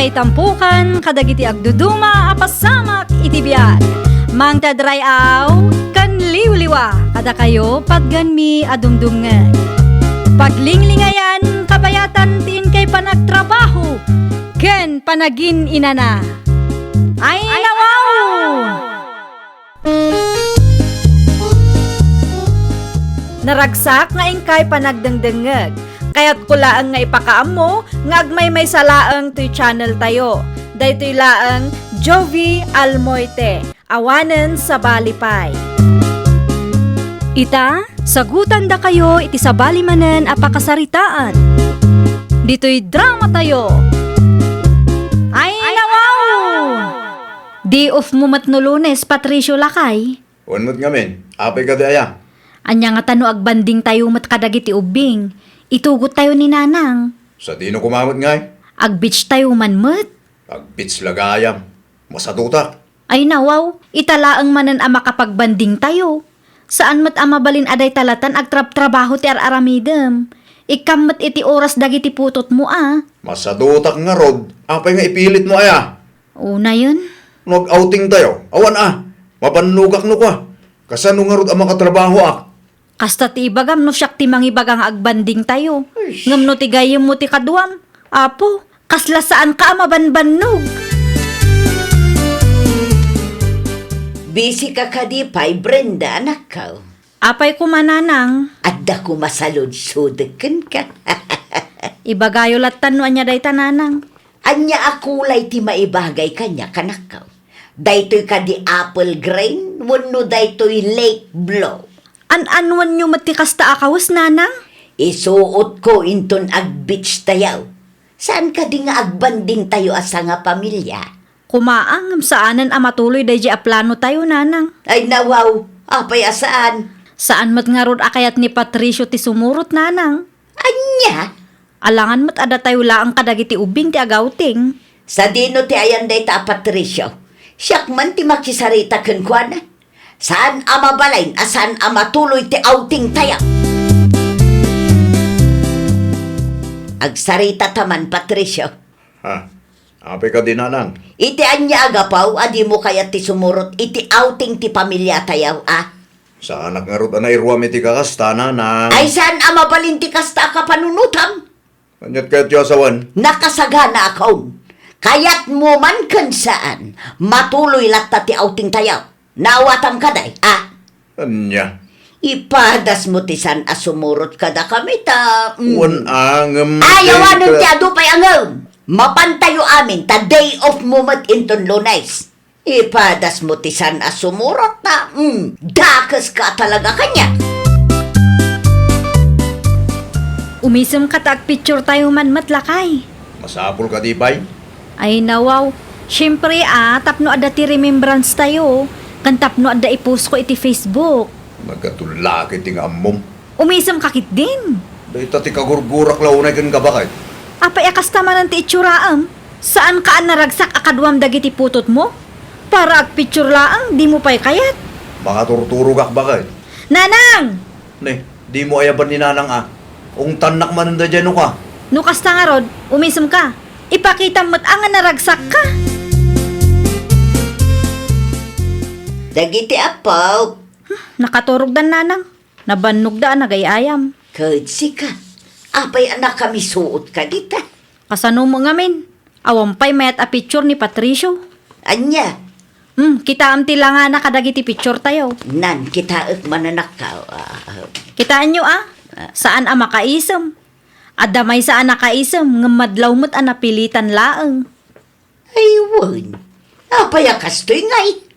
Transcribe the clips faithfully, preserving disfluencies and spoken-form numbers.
Ay tampukan kadagiti agduduma a pasamak iti biag. Mangted ray-aw ken liwliwa kadakayo patgenmi a dumdumngeg. Paglinglingayan kabayatan ti inkay panagtrabaho ken panagin-inana. Ay, nawaw! Naragsak nga inkay panagdengdengngeg. Kayatko laeng nga ipakaammo nga agmaymaysa laeng toy channel tayo. Daytoy laeng Jovi Almoite, awanen sabali pay. Ita, sagutandakayo iti sabali manen a pakasaritaan. Ditoy drama tayo. Ay, nawaw! Day off mo met no Lunes, Patricio, lakay? Wen met ngamin, apay kadi aya? Ania ngata no agbanding tayo met kadagiti ubbing? Itugot tayo ni Nanang. Sadino koma met ngay? Ag-beach tayo man met. Ag-beach la gayam. Masadutak. Ay nawaw, ita laeng manen a makapagbanding tayo. Saan met a mabalin a dayta latan agtrabtrabaho ti ar-aramidem. Ikkam met iti oras dagiti putotmo a. Masadutak ngarud, apay nga ipilitmo aya? Unayen. No ag-outing tayo, awan a. Mabannogak no kua. Kasano ngarud a makatrabahoak? Kasta ti ibagam no siak ti mangibaga nga agbanding tayo. Ay. Ngem no ti gayyemmo ti kaduam, Apo, kasla saanka a mabanbannog. Busy ka kadi pay, Brenda, anakko? Apay koma, Nanang? Adda koma saludsodek kenka. Ibagayo lattan no ania dayta, Nanang. Ania a kulay ti maibagay kaniak, anakko? Daytoy kadi apple green wenno daytoy lake blue? An-anuenyo met ti kasta a kawes, Nanang? Isuotko inton ag-beach tayo. Saan kadi nga agbanding tayo a sangapamilia? Koma a, ngem saanen a matuloy daydiay a plano tayo, Nanang. Ay, nawaw, apay a saan? Saan met ngarud a kayat ni Patricio ti sumurot, Nanang. Ania? Alangan met a datayo laeng kadagiti ubbing ti ag-outing. Sadino ti ayan dayta a Patricio? Siak man ti makisarita kenkuana. Saan a mabalin a saan a matuloy ti outing tayo. Agsarita ta man, Patricio. Ha? Apay kadi, Nanang? Iti ania a gapu a dimo kayat ti sumurot iti outing ti pamiliatayo, a? Saanak ngarud a nairuam iti kakasta, Nanang. Ay, saan a mabalin ti kasta a kapanunotam? Aniat kayatyo a sawen? Nakasaganaakon. Kayatmo man ken saan, matuloy latta ti outing tayo. Naawatam kadi, a? Ania? Ipadasmo ti saan a sumurot kadakami ta, mm. Wen a, ngem Ay, awanen ti adu pay a ngem. Mapantayo amin ta day off mo met inton Lunes. Ipadasmo ti saan a sumurot ta, mm, dakeska talaga kaniak. Umisemka ta agpicture tayo man met, lakay. Masapul kadi pay? Ay, nawaw. Siempre, a, tapno adda ti remembrance tayo, ken tapno adda i-post ko iti Facebook. Nagkatulak iti nga ammom. Umisemka ketdin. Dayta ti kagurgurak la unay kenka, baket. Apay a kasta manen ti itsuraem? Saanka a naragsak a kaduam dagiti putotmo? Para agpicture laeng, dimo pay kayat. Makaturturogak, baket. Nanang! Ne, dimo ayaban ni Nanang a. Ungtannak manen daydiay no kua. No kasta ngarud, umisemka. Ipakitam met a nga naragsakka. Dagiti apo. Hmm, nakaturogdan, Nanang. Nabannogda a nagay-ayam. Ket sika, apay a nakamisuot ka dita? Kasano mo ngamin? Awan pay mayat a picture ni Patricio. Ania? Hmm, kitaem ti langana kadagiti picture tayo. Nan, kitaek mananakkaw. Ah, ah. Kitaenyo, a? Ah. Saan a makaisem. Adda maysa a nakaisem, ngem madlaw met a napilitan laeng. Ay, wen. Apay a kastoy ngay?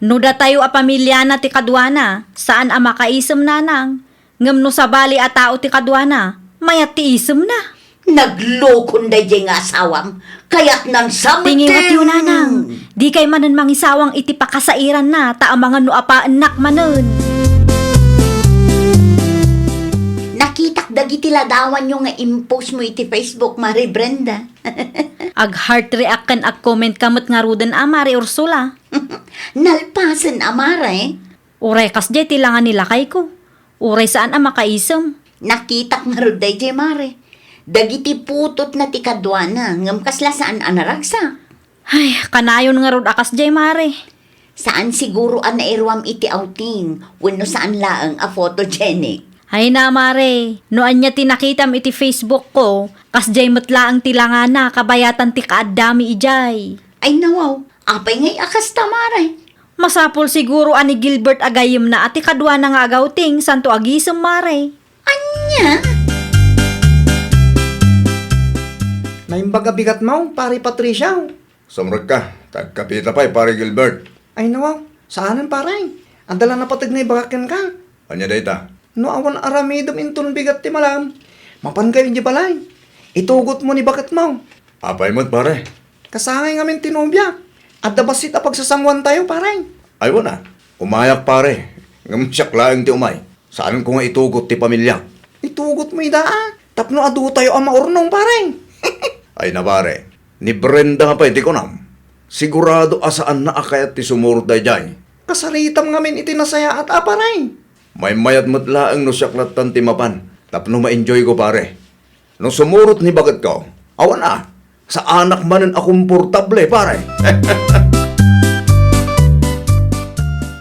No datayo a pamiliana ti kaduana, saan a makaisem, Nanang. Ngem no sabali a tao ti kaduana, mayat ti isemna. Naglokon daydiay nga asawam, kayatnan sa metten. Tingiwatyo, Nanang. Dikay manen mangisawang iti pakasairanna, ta amangan no apaennak manen. Nakitak dagiti ladawanyo nga impost mo iti Facebook, Mare Brenda. Ag-heart react ken ag-comment ka met ngaruden a, Mare Ursula. Nalpasen a, Mare. Uray kasdiay ti langa ni lakayko. Uray saan a makaisem. Nakitak ngarud daydiay, Mare. Dagiti putotna ti kaduana, ngem kasla saan a naragsak. Ay, kanayon ngarud a kasdiay, mare. Saan siguro a nairuam iti outing, wenno saan laeng a photogenic. Ay na, mare, no ania ti nakitam iti Facebook ko, kasdiay met laeng ti langana, kabayatan ti kaaddami idiay. Ay nawaw, apay ngay a kasta, mare? Masapul siguro a ni Gilbert a gayyemna a ti kaduana nga agawting, santo agisem, mare. Ania? Naimbag a bigatmo, Pare Patricio. Sumrekka, ta agkapita pay, Pare Gilbert. Ay, nawaw, saanen, pare. Adda la napateg nga ibagak kenka. Ania dayta? No awan aramidem inton bigat ti malam, mapankayo idiay balay. Itugotmo ni baketmo. Apay met, pare? Kasangay ngamin ti nobia. Adda bassit a pagsasanguantayo, pare. Ay, wen a. Umayak, pare. Ngem siak laeng ti umay. Saanko nga itugot ti pamiliak. Itugotmo ida, a. Tapno adutayo a maurnong, pare. Ay na, pare. Ni Brenda pay ti kunam. Sigurado a saanna a kayat ti sumurot daydiay. Kasaritam ngamin iti nasayaat a, pare. Maymayat met laeng no siak lattan ti mapan tapno ma-enjoyko, pare. No sumurot ni baketko, awan a, saanak manen a komportable, pare.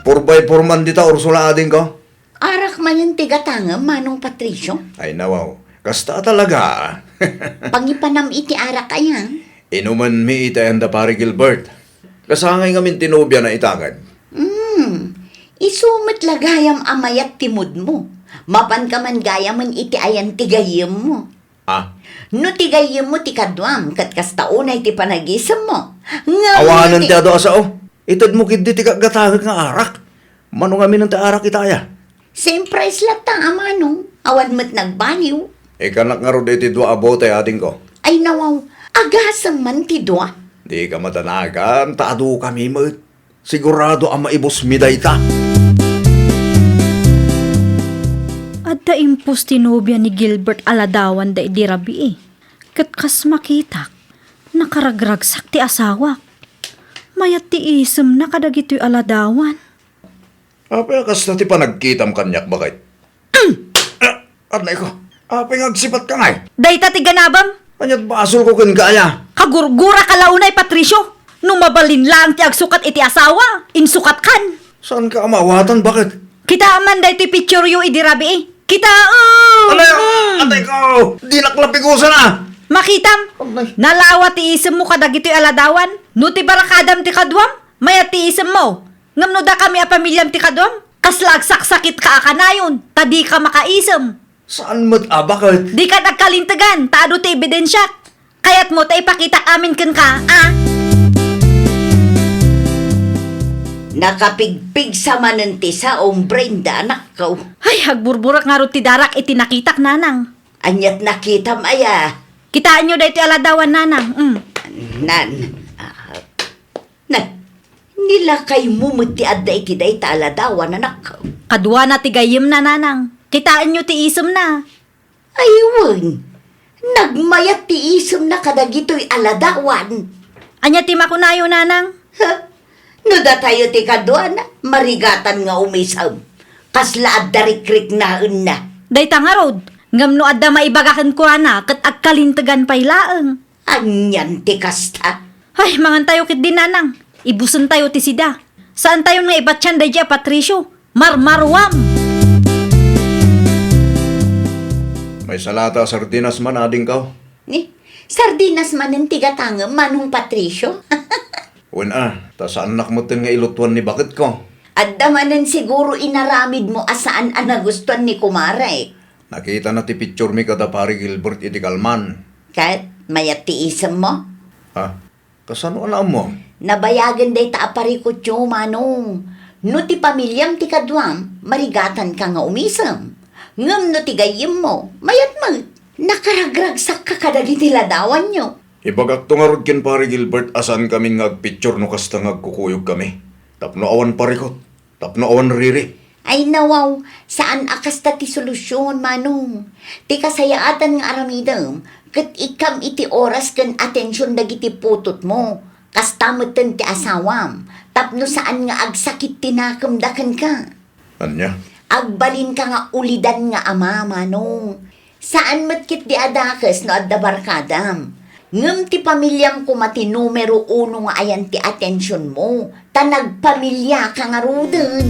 Four by four man dita Ursula, adingko. Arak manen ti gatangem, Manong Patricio? Ay, nawaw. Kasta talaga. Pangipanam iti arak aya? Inumanmi iti ayanda, Pare Gilbert. Kasangay ngamin ti nobiana ita ket. Hmm. Isu met la gayam a mayat ti moodmo. Mapanka man gayamen iti ayan ti gayyemmo. Ah. No ti gayyemmo ti kaduam, ket kasta unay ti panagisemmo. Ngem awanen ti adu a sao. Itedmo ketdi ti gatgatangek nga arak. Mano ngamin ti arak ita aya? Same price latta a, Manong. Awan met nagbaliw. Ikanak ngarud iti dua a bote, adingko. Ay, nawaw. Agasem man ti dua. Dika madanagan, ta adukami met. Sigurado a maibusmi dayta. Adda impus ti nobia ni Gilbert a ladawanda idi rabii. Ket kas makitak, nakaragragsak ti asawak. Mayat ti isemna kadagitoy a ladawan. Apay a kasta ti panagkitam kaniak, baket? Ah, adnayko. Apay nga agsipatka ngay? Dayta ti ganabem. Ania't basolko kenka aya? Kagurguraka la unay, Patricio. No mabalin laeng ti agsukat iti asawa, insukatkan. Saanka a maawatan, baket? Kitaem man daytoy pictureyo idi rabii. Kitaem! Anay, mm. Atay ko! Dinak la pigusana! Makitam! Anay. Nalawa ti isemmo kadagitoy a ladawan. No ti barakadam ti kaduam, mayat ti isemmo. Ngem no dakami a pamiliam ti kaduam, kasla agsaksakitka a kanayon, ta dika makaisem. Saan met a, baket? Dika agkalintegan, ta adu ti ebidensiak. Kayatmo ta ipakitak amin kenka, a? Nakapigpigsa manen ti saom, Brenda, anakko. Ay, agburburak ngarud ti darak iti nakitak, nanang. Ania't nakitam aya? Kitaenyo daytoy a ladawan, nanang. Mm. Nan, ah, Na, ni lakaymo met ti adda iti dayta a ladawan, anak. Kaduana ti gayyemna, nanang. Kitaenyo ti isemna. Ay, wen. Nagmayat ti isemna kadagitoy a ladawan. Ania ti makunayo, nanang? Ha? No datayo ti kaduana, marigatan nga umisem. Kasla adda rikriknaenna. Dayta ngarud, ngem no adda maibaga kenkuana, ket agkalintegan pay laeng. Anian ti kasta? Ay, mangantayo ketdi, nanang. Ibusentayo ti sida. Saantayon nga ibatian daydiay a Patricio. Marmaruam! Maysa la ta sardinas man, adingko. Ni, sardinas manen ti gatangem, Manong Patricio? Wen a, ta saannak metten nga ilutuan ni baketko. Adda manen siguro inaramidmo a saan a nagustuan ni kumare. Nakitana ti picturemi kada Pare Gilbert iti kalman. Ket mayat ti isemmo? Ha? Kasano a naammo? Nabayagen dayta a parikutyo, Manong. No ti pamiliam ti kaduam, marigatanka nga umisem. Ngem no ti gayyemmo, mayat met. Nakaragragsakka kadagiti ladawanyo. Ibagakto ngarud ken Pare Gilbert a saankami nga agpicture no kasta nga agkukuyogkami. Tapno awan parikut. Tapno awan riri. Ay nawaw, saan a kasta ti solusion, Manong. Ti kasayaatan nga aramidem, ket ikkam iti oras ken atension dagiti putotmo. Kasta metten ti asawam, tapno saan nga agsakit ti nakemda kenka. Ania? Agbalinka nga ulidan nga ama, Manong. Saan met ketdi a dakes no adda barkadam. Ngem ti pamiliam koma ti numero uno nga ayan ti atensionmo, ta nagpamiliaka ngaruden.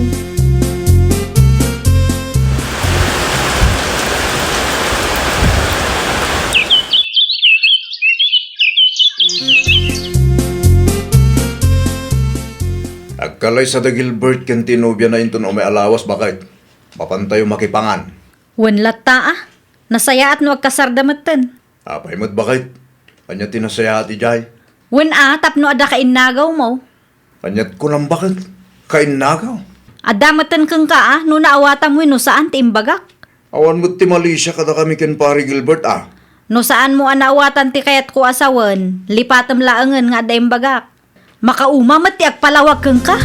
Agkalaysa da Gilbert ken ti nobiana inton umay a lawas, baket. Mapantayo makipangan. Wen latta a, nasayaat no agkasarda metten. Apay met, baket? Ania ti nasayaat idiay? Wen a, tapno adda kainnagawmo. Aniat kunam, baket? Kainnagaw? Adda metten kenka a, no naawatam wenno saan ti imbagak. Awan met ti malisia kadakami ken Pare Gilbert a. No saanmo a naawatan ti kayatko a sawen, lipatem laengen nga adda imbagak. Makauma met ti agpalawag kenka.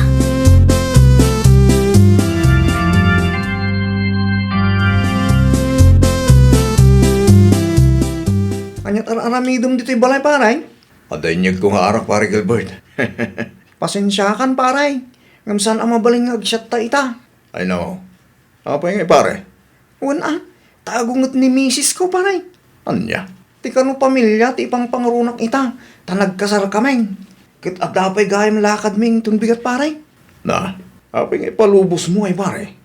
Aniat ar-aramidem ditoy balay, pare? Adda inyegko nga arak, Pare Gilbert. Pasensiakan, pare. Ngem saan a mabalin nga agsiatta ita. Ay, no. Apay ngay, pare? Wen a, ta agunget ni misisko, pare. Ania? Ti kano pamilia ti ipangpangrunak ita, ta nagkasarkami. Ket adda pay gayam lakadmi inton bigat, pare. Na, apay nga ipalubosmo ay, pare?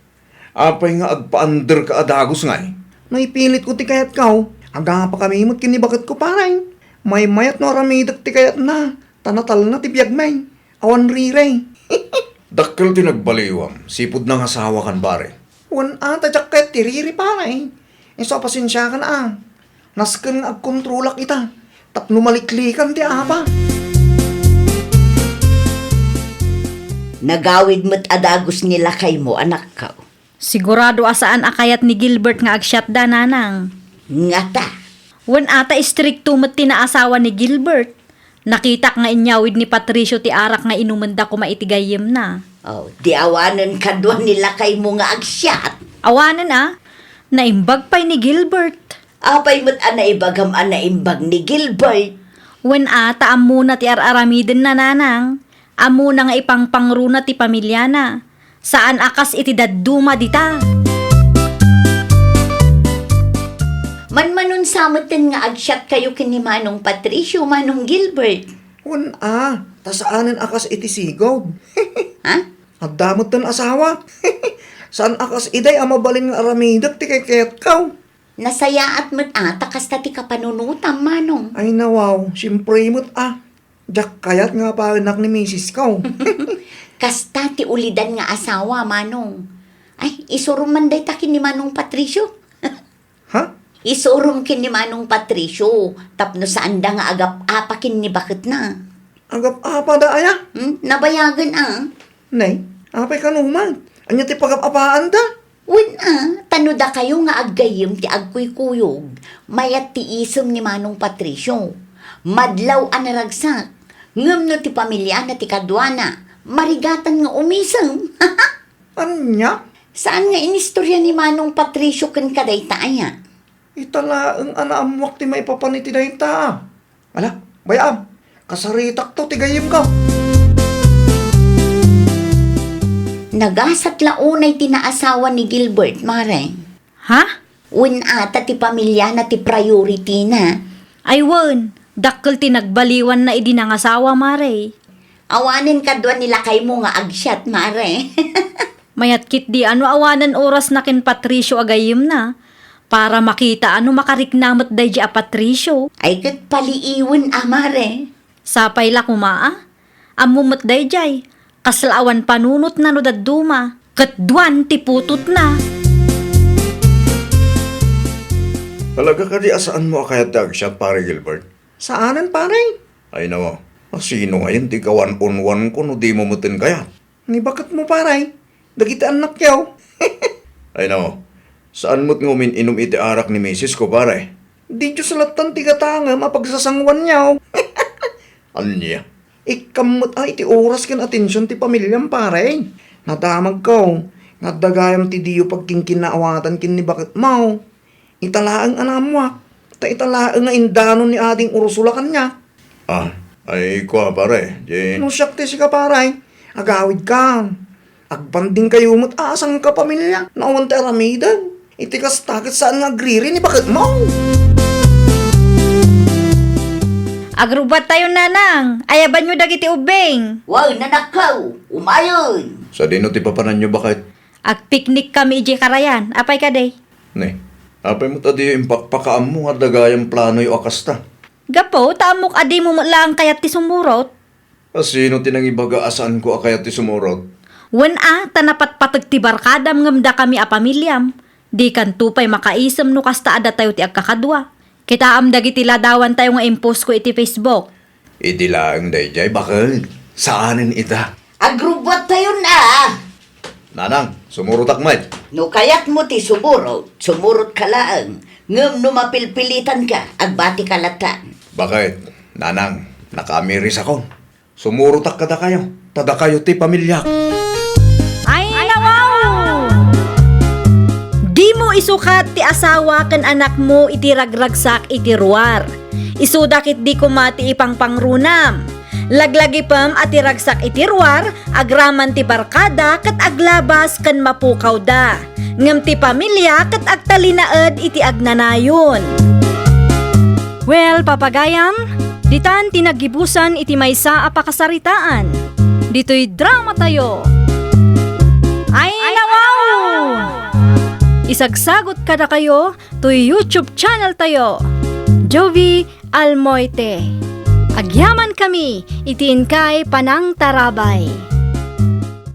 Apay nga agpaanderka a dagus ngay? No ipilitko ti kayatko, agapakami met ken ni baketko, pare. Maymayat no aramidek ti kayatna, ta natalna ti biagmi. Awan riri. Dakkel ti nagbaliwam, sipud nangasawakan, pare. Wen a, ta diak kayat ti riri, pare. Isu a pasensiakan a. Nasken nga agkontrolak ita, tapno maliklikan ti apa. Nagawid met a dagus ni lakaymo, anakko. Sigurado a saan a kayat ni Gilbert nga agsiatda, nanang. Ngata? Wen a, ta istrikto met ti naasawa ni Gilbert. Nakitak nga inyawid ni Patricio ti arak nga inumenda koma iti gayyemna. Oh, di awanen kadua ni lakaymo nga agsiat? Awanen a, naimbag pay ni Gilbert. Apay met a naibagam a naimbag ni Gilbert? Wen a, ta ammona ti ar-aramidenna, nanang. Ammona nga ipangpangruna ti pamiliana. Saan a kas iti dadduma dita. Manmanunsa metten nga agsiatkayo ken ni Manong Patricio, Manong Gilbert? Wen a, ta saanen a kas iti sigud. Ha? Adda metten asawa. Saan a kas idiay a mabalin nga aramidek ti kaykayatko. Nasayaat met a ta kasta ti kapanunotam, Manong. Ay, nawaw, siempre met a. Diak kayat nga apaenak ni misisko. Kasta ti ulidan nga asawa, Manong. Ay, isurom man dayta ken ni Manong Patricio. Ha? Isurom ken ni Manong Patricio, tapno saanda nga agap-apa ken ni baketna. Agap-apa da aya? Hmm? Nabayagen a. Nay, apay kano man? Ania ti pagap-apaanda? Wen a, ta no dakayo nga aggayyem ti agkuykuyog, mayat ti isem ni Manong Patricio. Madlaw a naragsak, ngem no ti pamiliana ti kaduana, marigatan nga umisem. Ania? Saan nga inistorya ni Manong Patricio kenka dayta aya? Ita laeng a naammoak ti maipapan iti dayta. Ala, bay-am, kasaritakto ti gayyemko. Nagasat la unay ti naasawa ni Gilbert, Mare. Ha? Wen a, ta ti pamiliana ti priority-na. Ay wen, dakkel ti nagbaliwanna idi nangasawa, Mare. Awanen kadua ni lakaymo nga agsiat, Mare. Mayat ketdi a no awanen orasna ken Patricio a gayyemna, para makita a no makarikna met daydi a Patricio. Ay ket paliiwen a, Mare. Sapay la koma a. Ammo met daydiay, kasla awan panunotna no dadduma, ket duan ti putotna. Talaga kadi a saanmo a kayat ti agsiat, Pare Gilbert? Saanen, pare. Ay, nawa. A, sino ngayen ti kawan-unwanko no dimo metten kayat? Ni baketmo, pare. Dagiti annakyo. Ay, nawa. Saan met nga umin-inum iti arak ni misisko, pare? Diyo sa lattan ti gatangem a pagsasanguanyo. Ania? Ikkam met a iti oras ken atension ti pamiliam, pare. Nadamagko nga adda gayam ti diyo pagkinkinnaawatan ken ni baketmo. Ita laeng a naammoak, ta ita laeng nga indanon ni Ading Ursula kaniak. Ah, ay, kua, pare, di... No siak ti sika, pare, agawidka. Agbandingkayo met a sangkapamilia no awan ti aramidek. Iti kasta, ket saan nga agriri ni baketmo? Agrubbuattayon, nanang. Ayabanyo dagiti ubbing. Wen, anakko, umayen. Sadino ti papananyo, baket? Agpiknikkami idiay karayan. Apay kadi? Ne, apay met a diyo impakpakaammo nga adda gayam planoyo a kasta? Gapu ta ammok a dimo met laeng kayat ti sumurot. A sino ti nangibaga a saanko a kayat ti sumurot? Wen a, ta napatpateg ti barkadam ngem dakami a pamiliam. Dikanto pay makaisem no kasta a datayo ti agkakadua. Kitaem dagiti ladawantayo nga impost ko iti Facebook. Idi laeng daydiay, baket. Saanen ita? Agrubbuattayon a! Nanang, sumurotak met. No kayatmo ti sumurot, sumurotka laeng. Ngem no mapilpilitanka, agbatika latta. Baket, nanang, nakaamirisakon. Sumurotak kadakayo, ta dakayo ti pamiliak. Ay, nawaw! Dimo isukat ti asawa ken anakmo iti ragragsak iti ruar. Isuda ketdi koma ti ipangpangrunam. Laglagipem a ti ragsak iti ruar, agraman ti barkada ket aglabas ken mapukawda. Ngem ti pamilia ket agtalinaed iti agnanayon. Well, papagayam, ditan ti naggibusan iti maysa a pakasaritaan. Ditoy dramatayo. Ay, nawaw! Isagsagot kadakayo toy YouTube channel tayo, Jovie Almoite. Agyamankami iti inkay panangtarabay.